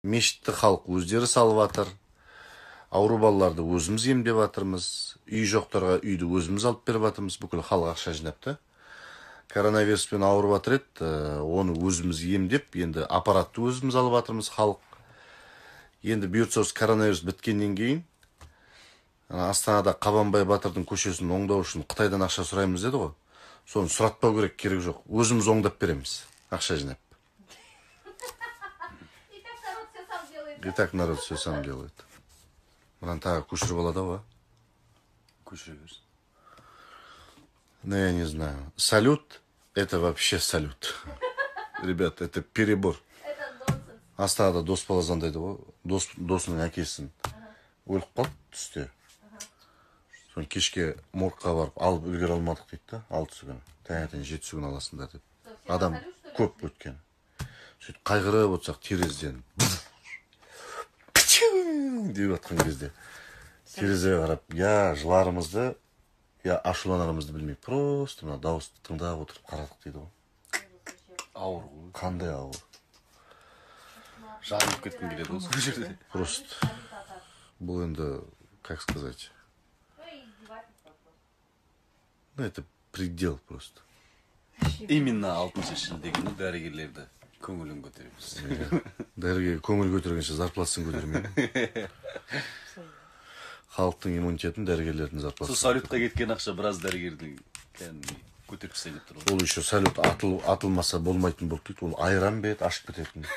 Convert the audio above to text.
Мешітті халық өздері салып жатыр. Ауру балаларды өзіміз емдеп жатырмыз. Үй жоқтарға үйді өзіміз алып беріп жатырмыз. Бүкіл халық ақша жинап та. Коронавируспен ауырып жатыр еді, оны өзіміз емдеп, енді аппаратты өзіміз алып жатырмыз халық. Енді бұйыртса, осы коронавирус біткеннен кейін ана Астанада Қабанбай батырдың көшесін оңдау үшін Қытайдан ақша сұраймыз деді ғой. Соны сұратпау керек, керек жоқ. Өзіміз оңдап береміз, ақша жинап. И так народ все сам делает. И так народ все сам делает. Мынаны тағы көшіріп алады ау, а? Көшіре берсін. Ну, я не знаю. Салют — это вообще салют. Ребят, это перебор. Это нонсенс. Астанада дос бала звондайды ғой. Дос, досының әкесін өліп қалды түсте. Соны кешке моргқа барып алып үлгере алмадық дейді да, 6-сы күні. Таңертең 7-сі күні аласыңдар деп. Что, все на Адам салют, что ли? көп өткен. Сөйтіп қайғырып отырсақ, терезеден деп жатқан кезде терезеге қарап, я жыларымызды, я ашуланарымызды білмей, просто мына дауысты тыңдап отырып қарадық дейді ғой. Ауыр ғой. Қандай ауыр. Жарылып кеткім келеді ғой сол жерде. Просто бұл енді, как сказать, Ну и издевательство просто. Ну, это предел просто. Именно 6 шілде күні дәрігерлерді көңілін көтереміз. Дәрігер көңіл көтергенше, зарплатасын көтермей. Халықтың иммунитетін дәрігерлердің Сол зарплатасы. Салютқа кеткен ақша біраз дәрігердің кәдімгідей көтеріп тастайын деп тұр ғой. Ол еще салют атылмаса болмайтын болды дейді. Ол айран ба еді, ашып кететін.